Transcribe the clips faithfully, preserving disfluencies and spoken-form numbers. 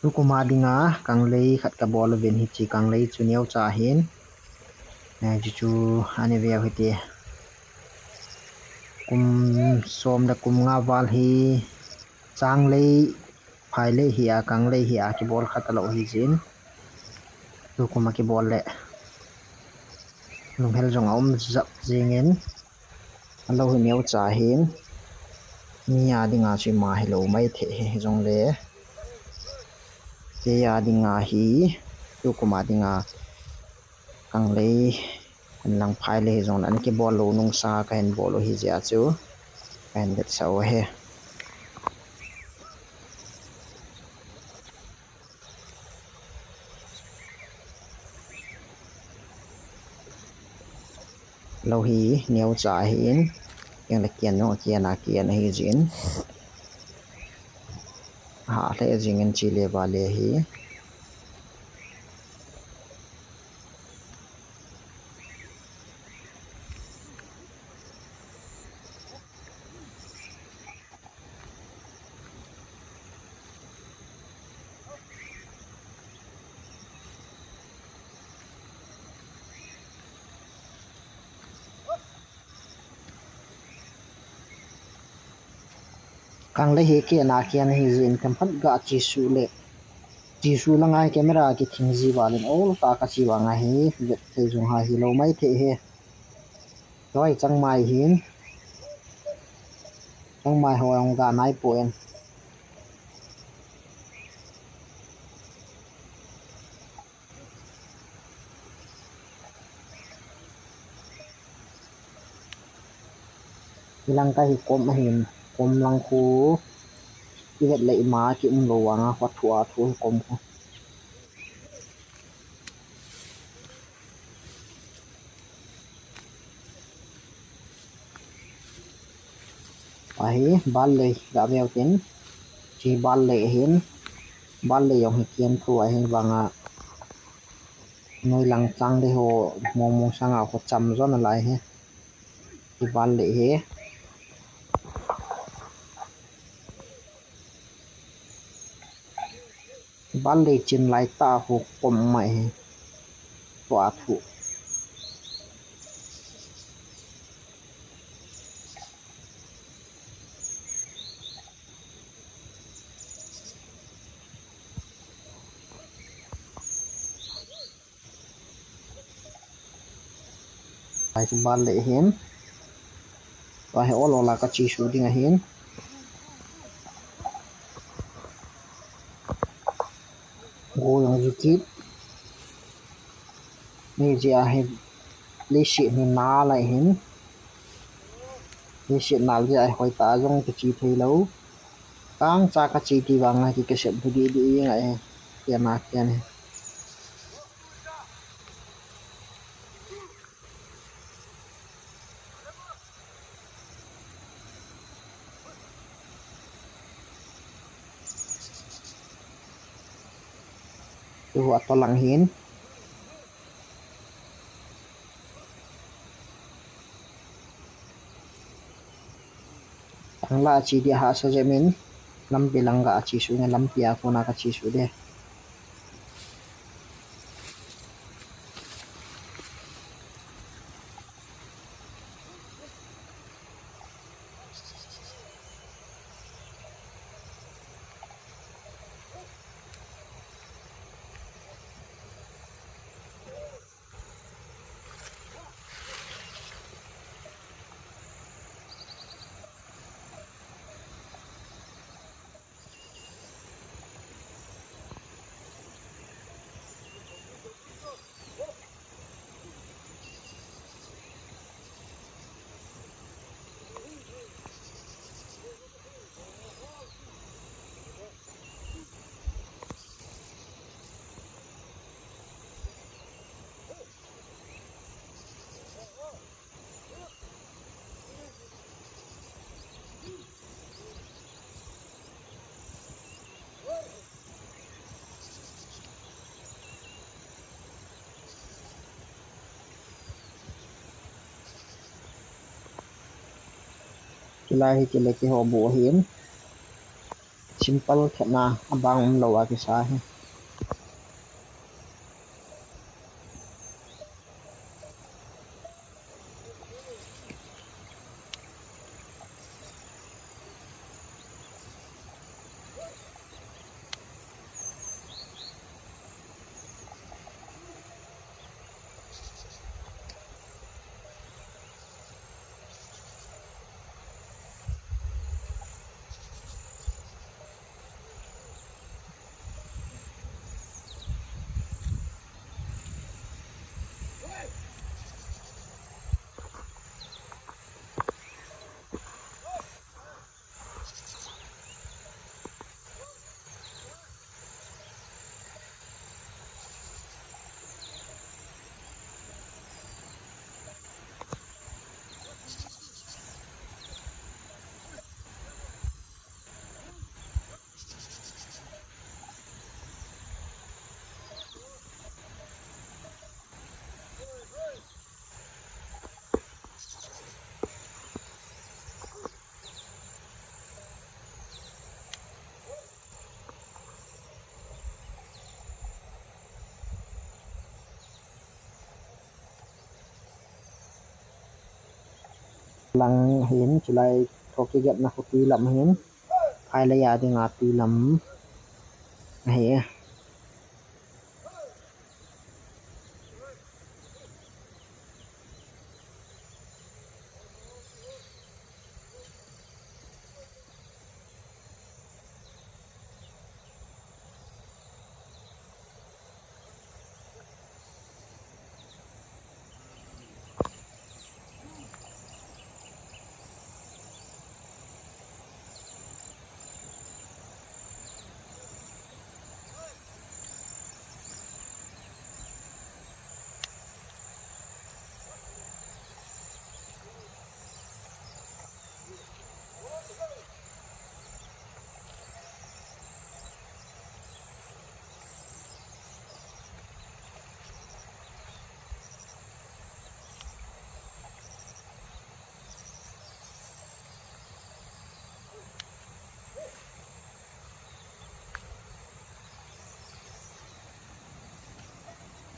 Tukum a dinga kanglei khat kabol uvin, hiche kanglei chu neocha ahin. Eh, chuchu ani veu hite. Kum som le kum nga val hi changlei, phailei hi a, kanglei hi a kibol khat alou hijin. Tukum a kibol le lunghel jong aum jap jingin. Alou hi neocha ahin, mi a dinga chu ima hilou maithei hi, hijongle kei a dinga hi, tukum a dinga kanglei, henlang phailei hijongle ana kibol lou nung sanga kahin bol u hijeh a chu kahin vetsah u ahi. Lou hi neocha ahin, keng le kian jong akian a kian ahijin. Ahah lheh jingin che le vale hi. Kanglei hi kian a kian ahijin, themkhat ga chesuh le, chesuh langa hi camera kithing ji val in, ol tah a kache vanga hi vet thei jong ha hilou maithei hi. Tua hi changmai ahin, changmai ho jong ga naipoi. Hilang kahi kom ahin, kom lang khu ivet le ima kium lou vanga, kho thua thu hi kom khu. Ahi, bal lei ga veu tin. Che bal lei ahin. Bal lei jong hi kian thu ahin vanga, noilang changlei ho mong mong sanga kho cham jo nalai hi. Che bal lei hi. Bal lei chin lai tah khu kom mai hi. Tua thu. Tua hi bal lei ahin. Tua hi ol ol a kachesuh ding ahin. Go jong ju kit. Hijeh a hi leiset hi nal ahin. Leiset nal jeh a hi hoitah a jong kiche thei lou. Kangcha kache ti vanga kikisep lhu deh deh jeng ahi. Kian a kian hi. Tuhu atolang hin. Thangla a che ding ahahsa jep in, lampi lang ga chesuh nge, lampi a kona kachesuh ding. Kilai hi kile kiho bu hin. Simple khat na, abang umlou a kisa hi. Lang hin, chulai thoki getna khopi lam hin, phailei a dinga tui lam ahi.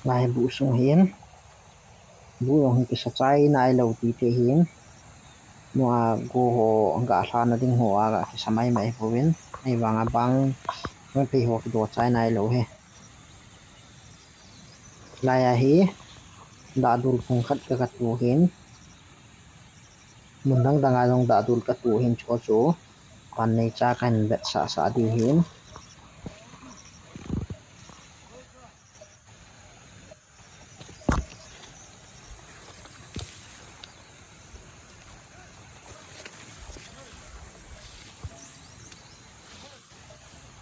Lai bu sung hin. Bu jong hi kisa chai nailou ti thei hin. Nua go ho ga lhana ding ho a ga kisa mai mai pouvin. Ahivanga bang, bang phei ho kido chai nailou hi. Lai a hi, dahdul phung khat ka, ka tu hin. Mun dang dang a jong dahdul ka tu hin, chu chu. Pan nei cha kahin vetsah sah diu hin.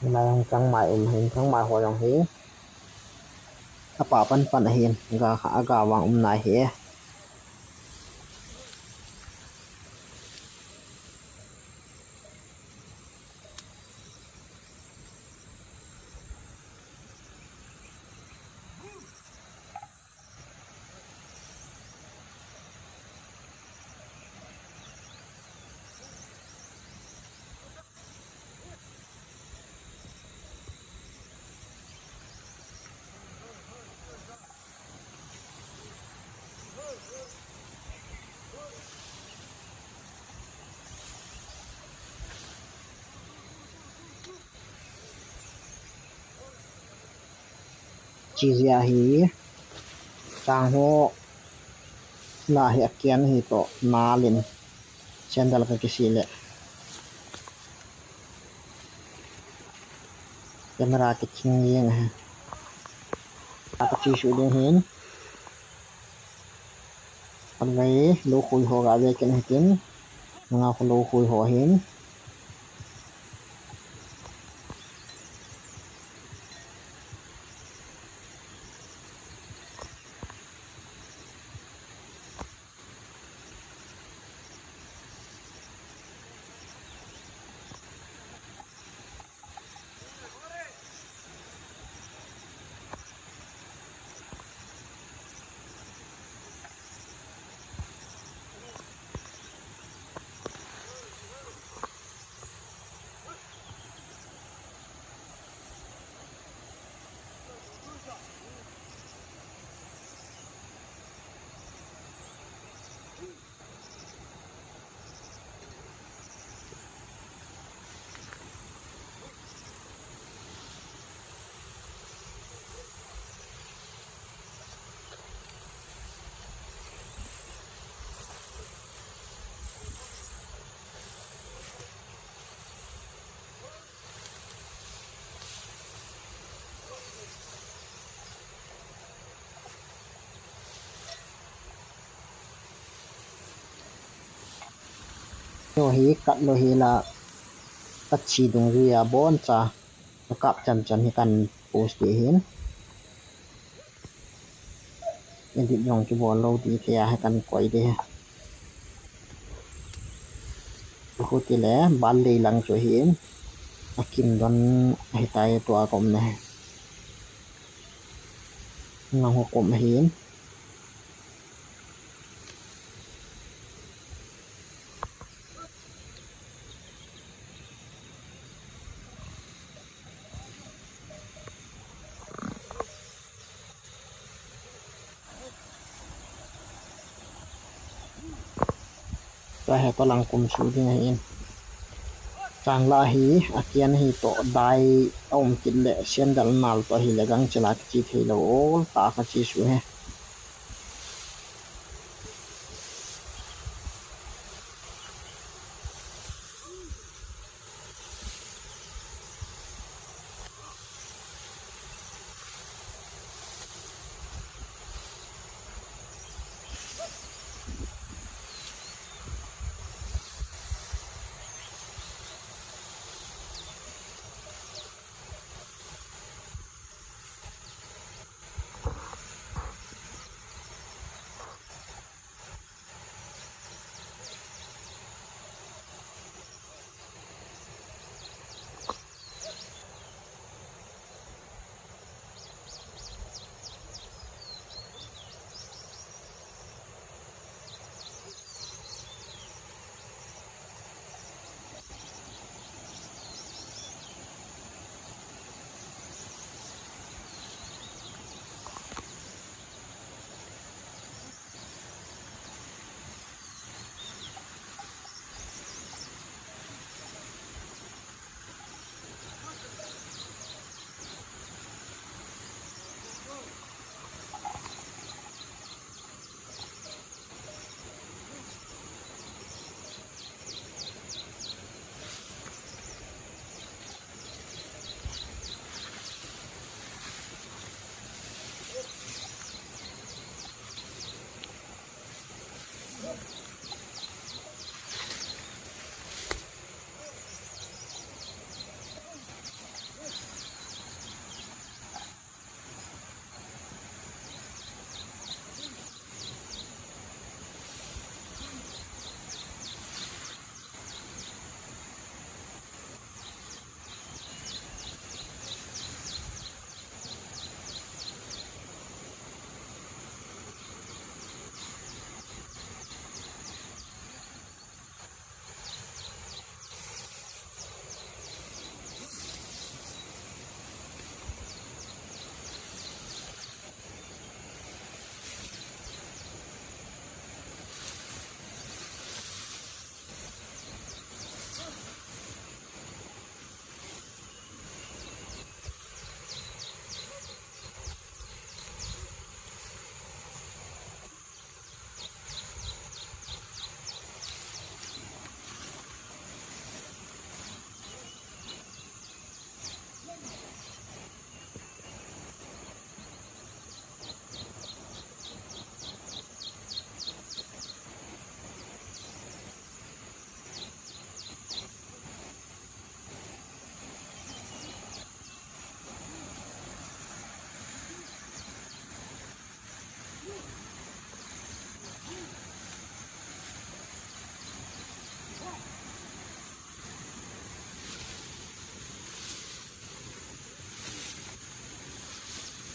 Hilai jong changmai um hin, changmai ho jong hi. Apa pan pan ahin, ga kha, aga vang um nai hi. Chi jia hi, chang ho, na hi akian hi to, na lin, sandal ka kisi le. Camera kiching jeng ahi. Ka chi su ding hin. Anvei lou khui ho ga ve kin hitin. Nanga khu lou khui ho hin. Chu hi kat lou hi la, kat chi dungjuia boncha kakap chan chan hi kan post ding ahin. Edit jong kibol lou ding thei a hi kan koi ding ahi. Chu tile, bal lei lang chu ahin. Akim don ahitai, tua ka umna hi. Nang ho ka um ahin. Tua hi tolang kum su ding ahin. Chang la hi, akian hi toh dai a um kit le, sandal nal toh hile gangchel a kiche thei lou, ol tah a kache su hi.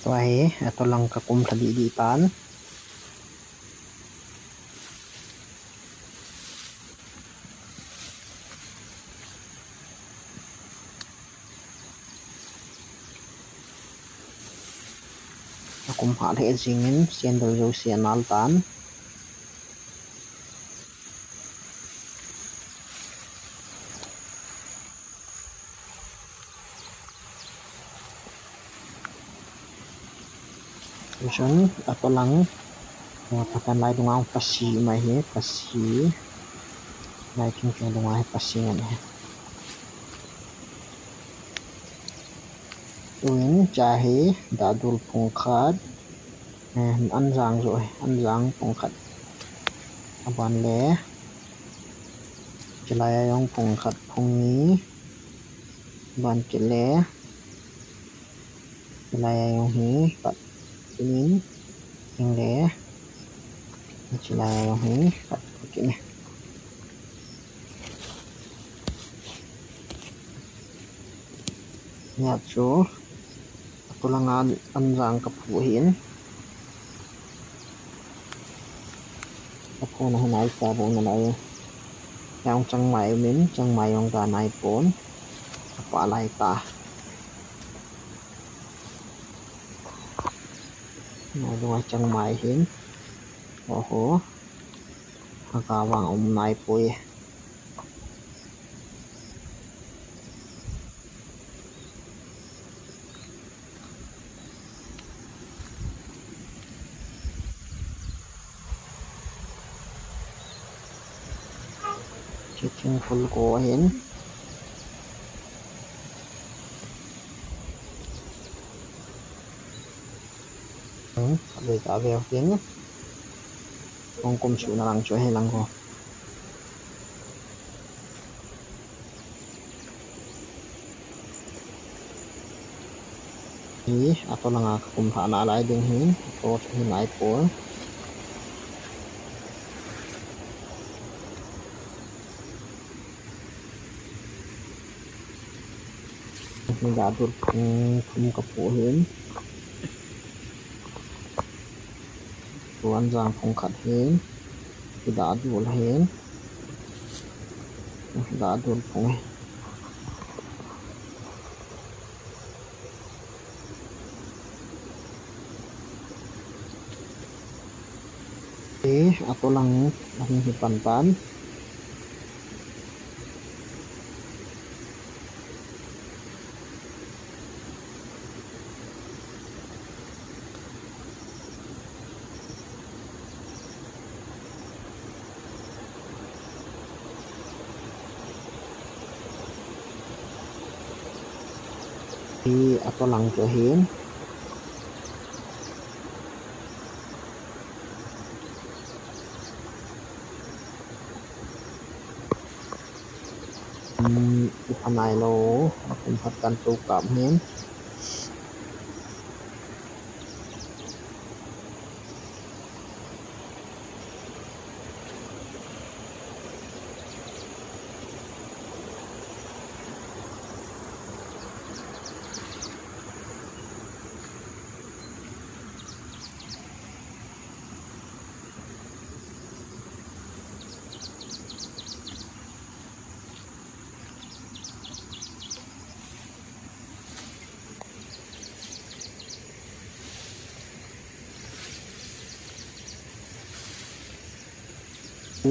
Tua hi, atolang ka kum lha didi tan. Akum hah lheh jingin sandal jouse anal tan. Chun atolang, eh, patan lai dunga pasi mai hi, pasi. Lai chung chung dunga hi pasi ngan hi. Tuin cha hi dadul pung khat, eh, an jang jo hi, an jang pung khat. Aban le Chilai a jong phung khat phung ni ban kit le. Chilai a jong hi khat kit in, jong le. Chilai a jong hi khat kit in. Nia chu, atoh langa anjang kaphu ahin. Kaphu na hin aisa bou nalai. Jong changmai min, changmai jong ga nai pon. Apa lai ta. Nai lo changmai hin. Oho. Aga vang um nai poi. Chiching full ko ahin. Hmm, abei ta veu tin. Kong kum su na lang chu ahi lang ko. Hi, atoh langa kakum lhah nalai ding hin, atoh chu hi nai poi. Hi ga dur phung thum kaphu hin. Tuan jang phung khat hin. Hi ga dur hin. Hi ga dur phung hin. Hi, atoh lang, ahin hi pan pan. Hi atoh lang chu ahin. Hmm, ipha nai lou, kum khat kan tu kap hin.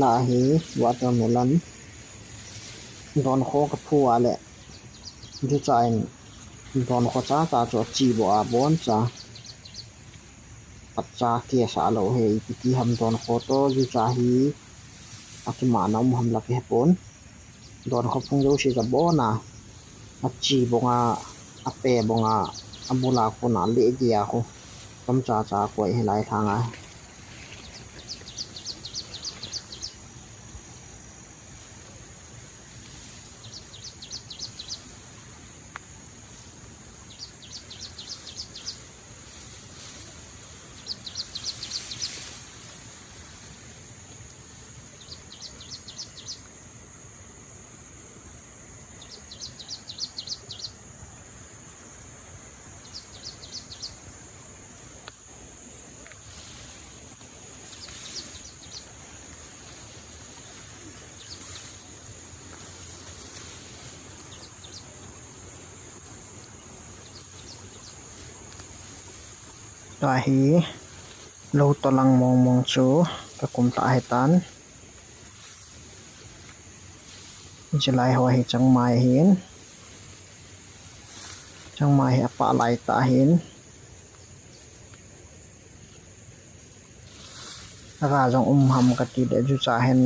Lah hi watermelon. Donkho kaphu a le. Jucha in donkho cha cha chu achi bou a bon cha. Acha kia sa lou he, ipi ti ham donkho toh jucha hi. Akima na um ham la kahe pon. Donkho phung jouse chu abon a, achi bong a, ape bong a, abul a kon a le dia khu. Chomcha cha koi hi lai lhang a. Tua hi lou tolang mong mong chu kakum lha ahitan. Chilai ho hi changmai ahin. Changmai hi apah lai tah ahin. Aga jong um ham kati le, jucha hin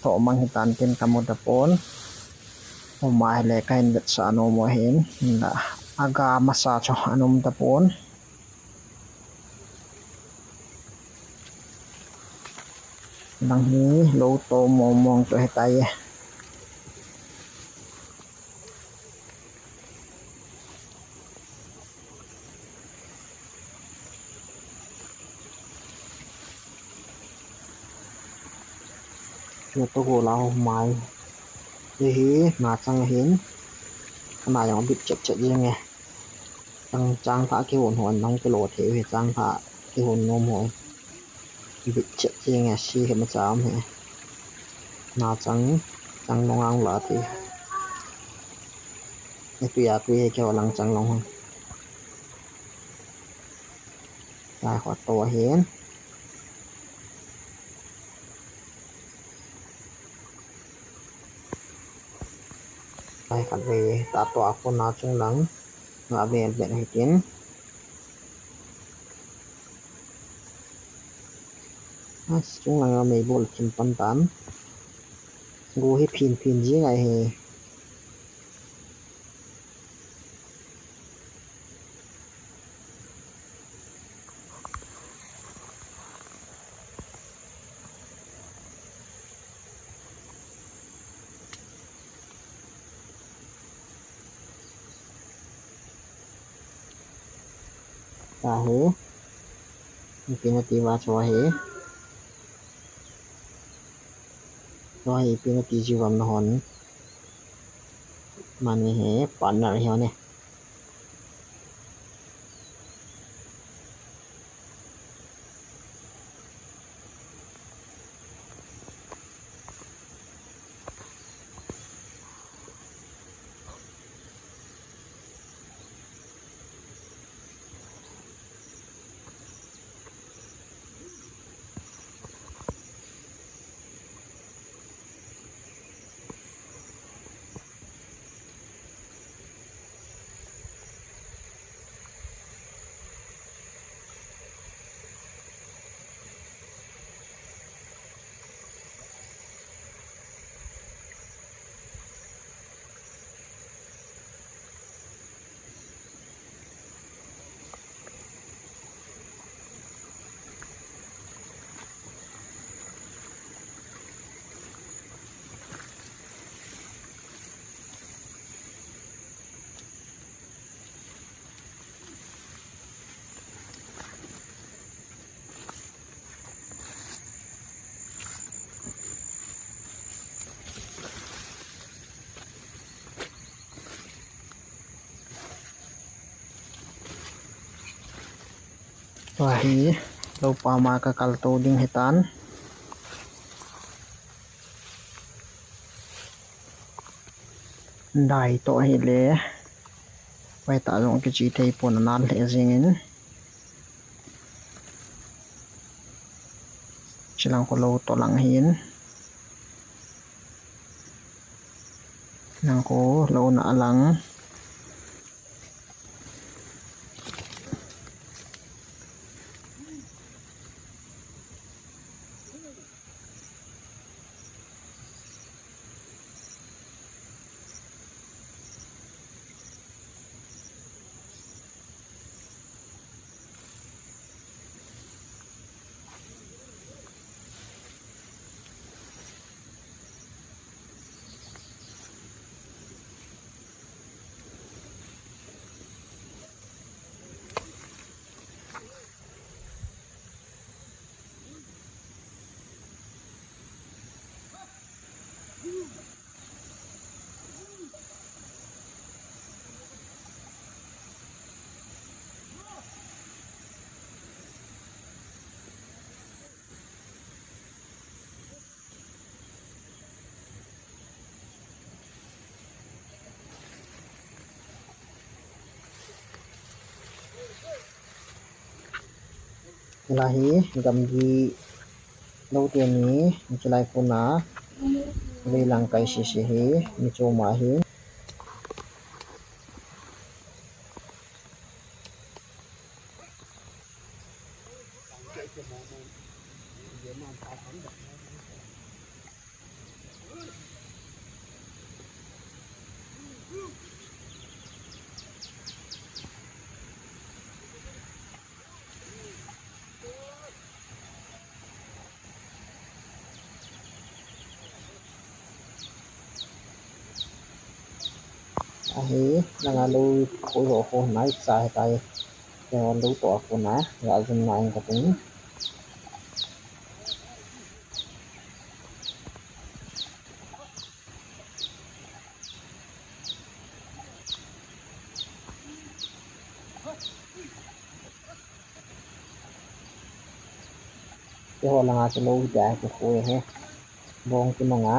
lhoh mang hitan tin kamu tapon. Um ahile kahin vetsah nom u ahin. Hinla aga masa chu ana um tapon. Lang hi lou to mong mong chu ahitai e. Nato gola ho mai. Hihi, nachang ahin. Ana jong abit chet chet jenge. Chang, chang thah kihon hon nahung kilo thei u hi, chang thah kihon nom ho. Bit chet jenge, si hi macha um hi. Nachang, chang nungang la ti. Ni tuia tui hi kiho lang chang long ho. Lai ho to ahin. Lai khat vei ta to a kona chunglang nga vel vel hitin. As, chunglang a meibol chim pan tan. Go hi phin phin jing ahi. Tahi. Ipi nati uva chu ahi. Chu ahi, ipi nati jiu vem nahon. Mani hi partner hi hon e. Tua hi, lou pama ka kal to ding hitan. Dai to hile. Vai ta jong kichi thei pon, anal lheh jingin. Chilang kho lou to lang hin. Nang kho lou na lang. Hilai hi gamgi lou teni, chulai kona veilang kai sese hi, mi choma hi. Ahi, langa lou kho ho nai cha hitai. Keiho lou toh a kona, ga jum na in kating. Keiho langa chu lou tia kikhui hi. Bong kimanga.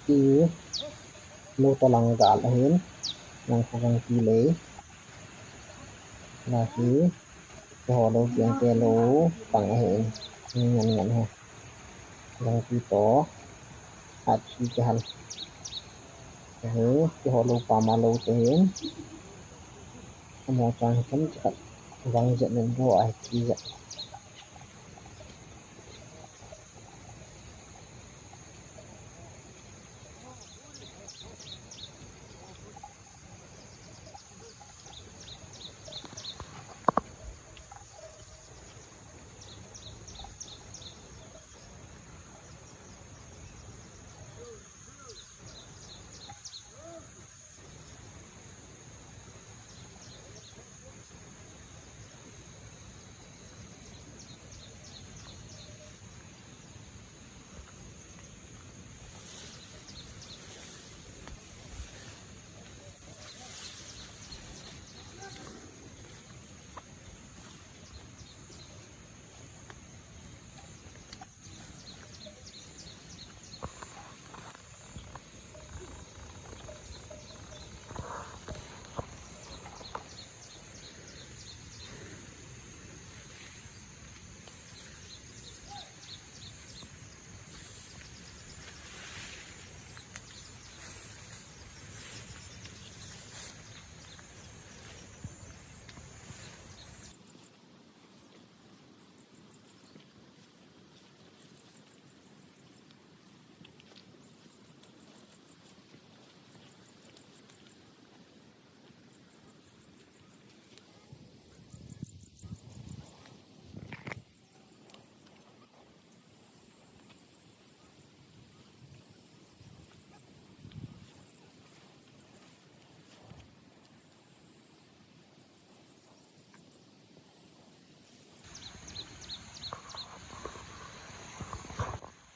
Ti lou talang gal ahin, nang kho gang ti lei. Lahi, keiho lou kiang te lou pang ahin, ni ngan ngan he. Gang ti to, at ti ke hal. Ahi, keiho lou pama lou te hin. Amo chang hi kan ti khat. Vang jet nen ro ai ti jet.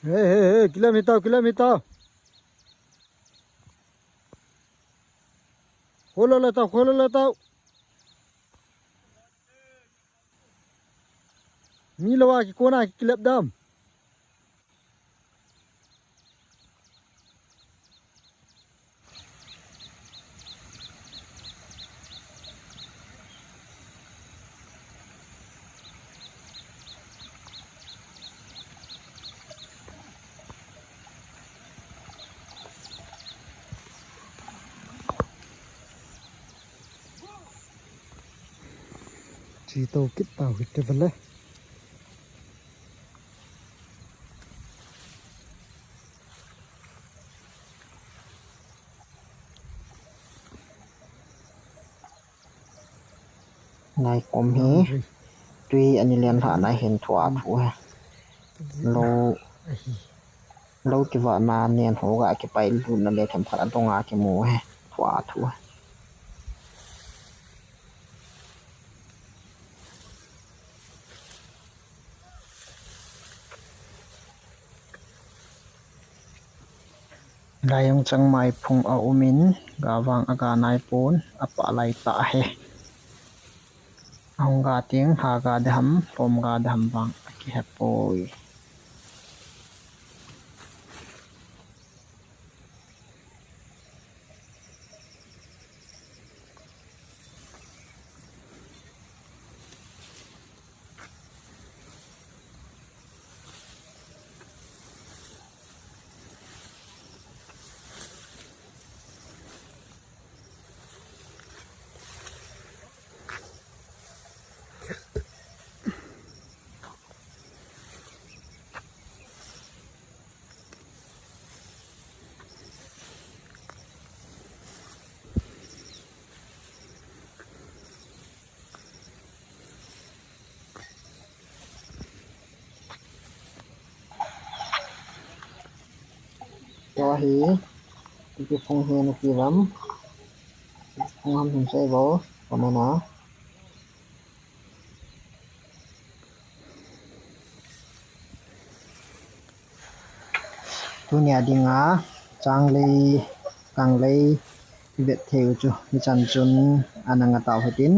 Hey, hey, hey, kilometer, kilometer. Kholo le tao, kholo le tao. Mi lou a kikona kikilep dam. Chi to kit tau hite vele. Nai kom hi. Boundary. Tui ani len lha nai hin thua thu he. Lo, ahi. Lo kivahna nen ho ga kipai lutna le themkhat adonga kimu he. Thua thu he. Lai jong changmai phung aumin, ga vang aga naipon, apah lai tah e. Ahung ga teng, ha ga ding ham, lom ga ding ham vang akihe poi. Ahi, ipi phong hi nati lam. Phong ham hin sei bo, comment a. Tunia dinga, changlei, kanglei, vet thei u chu, hichan chun, ana nga tau hitin.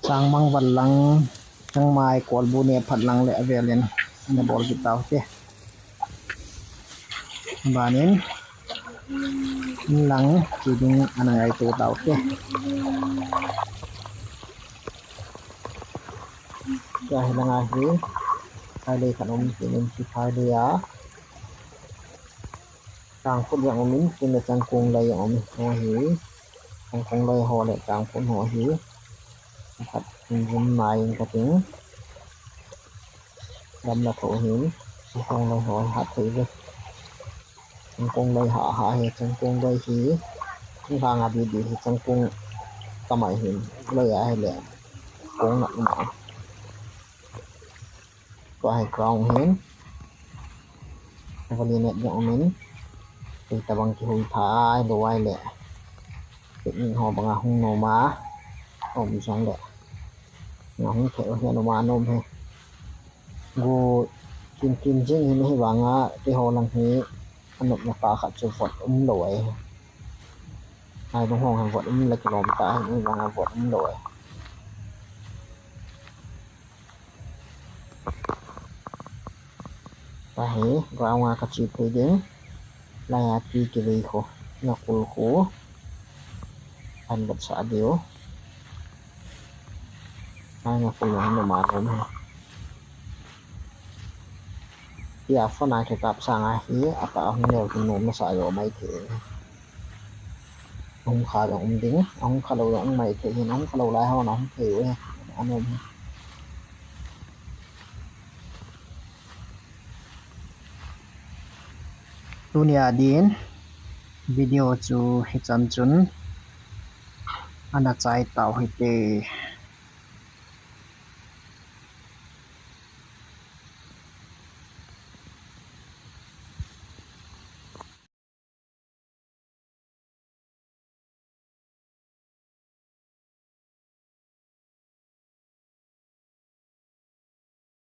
Changmang val lang, changmai kolbu ne phat lang le avel in, ana bol kit tau te. Banin, lang, chi ding, ana ngai tu tau te. Tua hi langa hi, phailei khat um, tinin hi phailei a. Changphut jong umin, tin le changkong lei jong umin. Ho hi, changkong lei ho le changphut ho hi. Khat in jum nai in kating. Gamla tho hin, changkong lei ho hi hat thei ve. Changkong lei ha ha hi, changkong lei hi. Changkong a di di hi, changkong kamai hin. Lei a hi le, kong nak ma. Tua hi ground hin. Vali net jong umin. Tui tabang kihui pha ai lo ai le. Picnic ho banga hung nom a. Om jong le. Nga hung thei u hi nom a nom hi. Gu kin kin jing hin hi vanga keiho lang hi. Anop na pa khat chu vot um lo ai. Ai dong hong han vot um le kilom ta hin hi vanga vot um lo ai. Tahi, ground a kachi phei ding. Lai a pi kivei khu, nga kul khu. An vat sa diu. Ai nga kul ma no ma no ma. Tia phone a kikap sanga hi, apa hung neo kin nom nasa jo mai thei. Hung kha jong um ding, hung kha lou jong um mai thei hin, hung kha lou lai ho na hung thei u hi, anom hi. Tunia din video chu hichan chun ana chai tau hite.